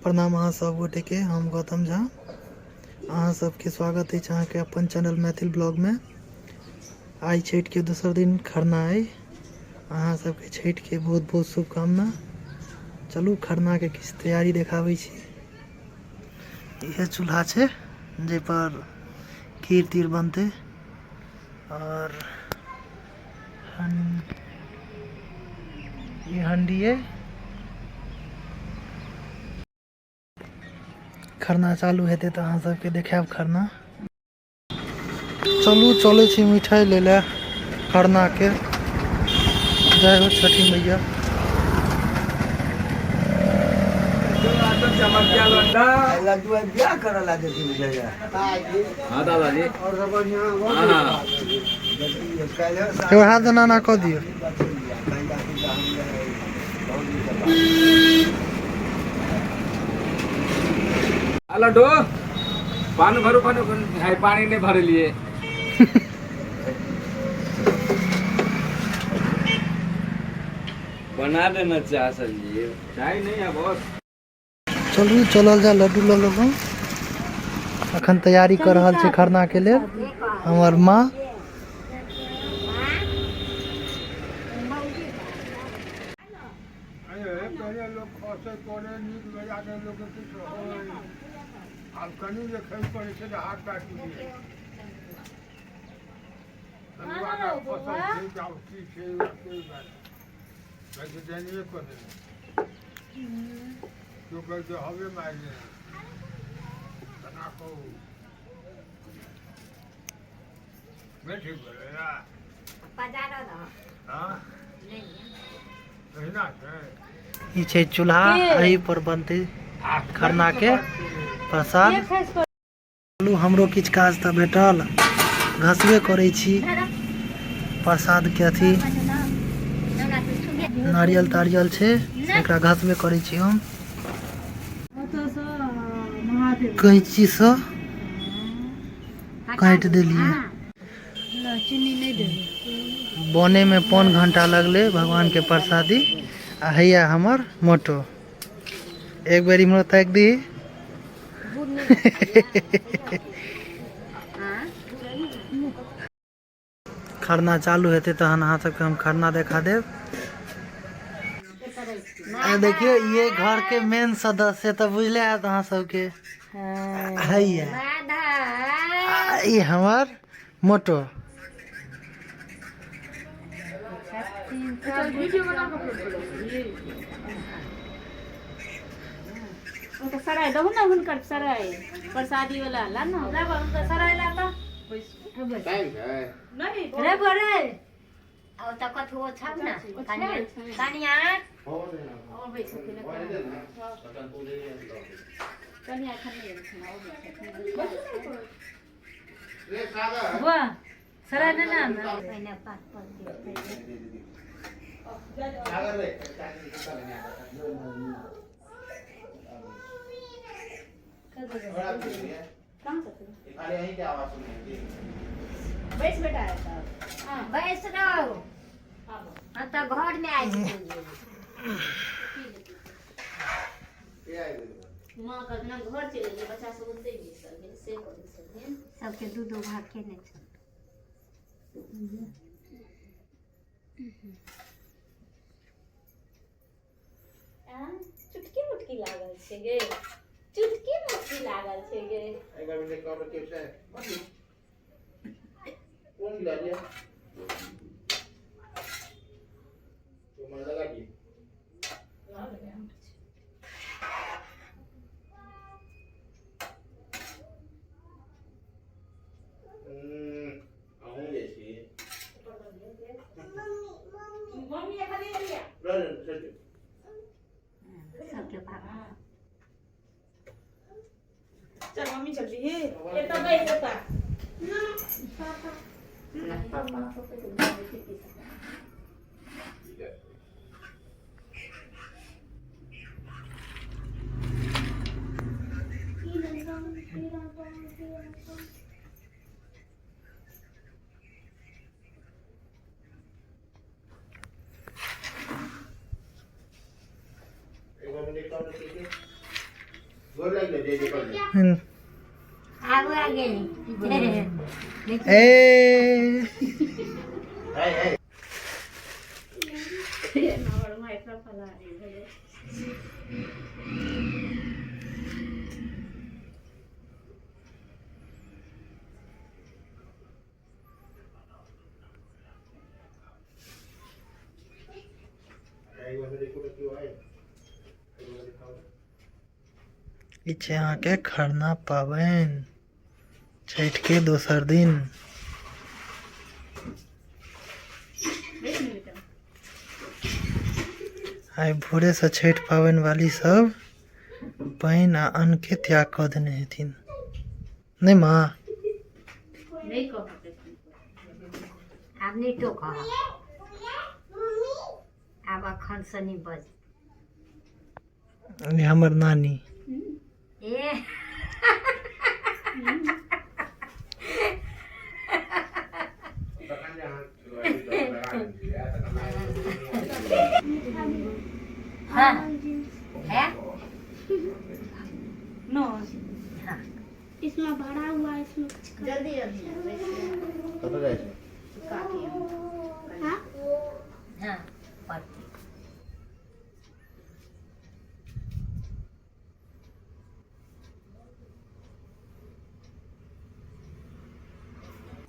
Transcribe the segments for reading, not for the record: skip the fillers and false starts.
प्रणाम अहाँ सब गोटे के, हम गौतम झा, अहाँ सबके स्वागत अछि अहाँके अपन चैनल मैथिल ब्लॉग में। आइ छठि के दोसर दिन खरना अइ, अहाँ सबके छठि के बहुत बहुत शुभकामना। चलू खरना के किछु तैयारी देखाबै छी। इहे चूल्हा छै जाहि पर खीर तीर बनतै। और ई हंडी अइ। खरना चालू हेतै तऽ अहाँ सबके देखायब खरना। चलू चलै छी मिठाई लै लए खरना के। जय हो छठी मैया। हाँ दादाजी। हाँ। एगो हाथ नाना कऽ दियौ। लड्डू पानी भरू, पानी है, पानी नहीं भरे लिए। बना देना चाह संजीव। चाय नहीं है बॉस। चलू चलल जा, लड्डू लऽ लेलहुँ। अखन तैयारी कऽ रहल छै खरना के लेल हमर माँ। ई छै चूल्हा, एहि पर बनतै खरना के प्रसाद। चलू हमरो किछु काज तऽ भेटल, घसबे करै छी प्रसाद के अथी। नारियल तारियल छै, एकरा घसबे करै छी हम। कैंची से काटि देलियै। बने में पौन घंटा लगले भगवान के प्रसादी। आ हैया हमर मोटो, एक बेर इम्हरो ताकि दी। खरना चालू हेतै तहन अहाँ सबके हम खरना देखा देब। आ देखियो ये घर के मेन सदस्य तऽ बुझले हैत अहाँ सबके, हैया ई हमर मोटो। सराय दहु ने हुनकर सराय प्रसादी वाला ला ना हुनकर सराय ला तऽ नहीं रे बरे और तो कथु छब ना कनिया कनिया अबै छथिन कनिया एखन नहि एलखिन अबै छथिन। वाह सराय ने ना पहिने पात पर कहाँ छथिन? बैस बेटा बैस रहो। हाँ तो घर में आबि गेलियै। माँ कहलखिन हम घर चलि एलियै, बच्चा सब ओतहि बैसल गेल से करै छथिन। सबके दू दू भाग केने छै। चुटकी मुटकी लागल छै गे, चुटकी मुटकी लागल छै गे। मम्मी एखन एलियै। सबके भाग। चल मम्मी चल रही है एतऽ बैस एतऽ। आगू आ गेल। ए ई छै अहाँके खरना पाबनि, छठि के दोसर दिन। आइ भोरे से छठि पाबनि वाली सब पानि आ अन्न के त्याग कऽ देने हेथिन, नहि माँ? नहि कहब। आब नहि टोकह, आब अखन से नहि बज। ई हमर नानी। ए हाँ है। नो हाँ। इसमें भरा हुआ है, इसमें कुछ कर। जल्दी जल्दी। कतऽ जाइ छै? हाँ। हाँ, पड़तै।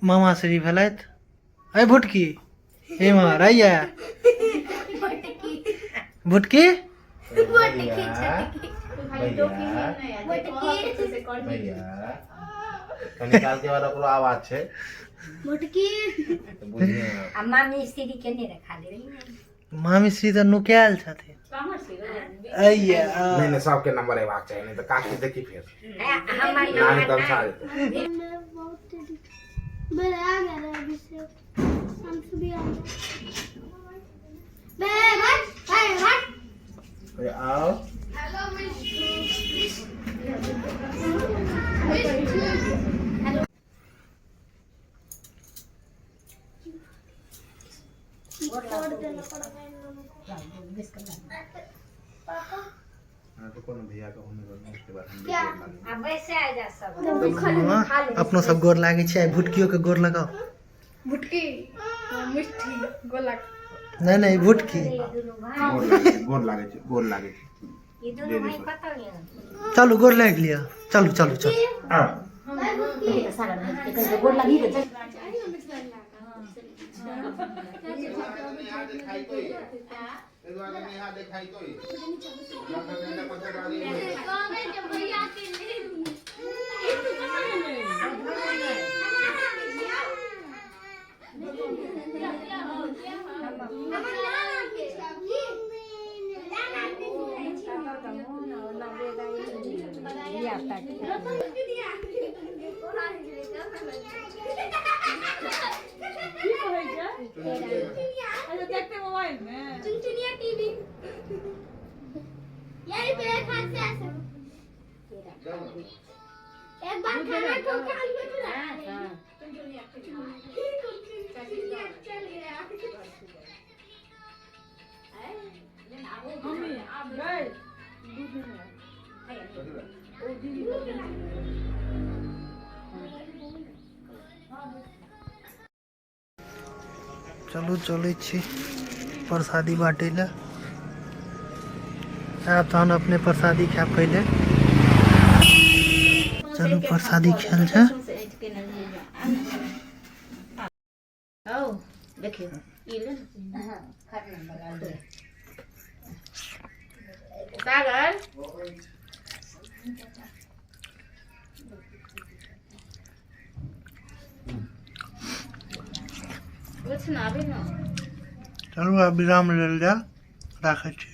मामा श्री भेलथि। अय भुटकी, हे माँ रैया भुटकी। भैया, कनी काल के बाद ओकरो आवाज छै। मुटकी। तऽ बुझिए। आ मामी स्त्री के नहि रखा देली? मामी श्री तऽ नुकायल छथिन। अय्या। नहि नहि, सबके नंबर अयबाक चाही, नहि तऽ काकी देखी फेर। ए, हमर नानी नंबर तमसा जेतै। मैं बहुत मेरे आ गया रे, अभी से हमसे भी आ गया। बे भाई भाई भाई। अरे आओ। छोड़ देना पड़ेगा इन लोगों को पापा। हाँ, रुको ना, भैया का होने दो, उसके बाद हम भी क्या? गोर लागेंगे। आ बैसे आ जा सब। मामा, अपनो सब गोर लागै छै। आइ भुटकियो के गोर लगाओ। भुटकी मिष्ठी गोलक। नहि नहि, भुटकी। ई दुनू भाई। गोर लागै छै, गोर लागै छै, गोर लागै छै। ई दुनू भाई कतऽ गेल? चलू, गोर लागि लिअ। चलू चलू चलू। आ गोर लगी। भैया के लिए। की कहै छै? अच्छा, देखते मोबाइल में। चुनचुनिया टीवी यही पे एक हाथ से ऐसे एक बार खाना खो कान में चला चुनचुनिया चल गया। मम्मी गए। चलू, चलै छी प्रसादी बाँटै लए। आब तहन अपने प्रसादी खायब। पहिले चलू, प्रसादी खायल छै। औ देखियौ, ई ले ने। सागर। कुछ ना अभी ना। चलू, आब विराम लेल जाय, राखै छी।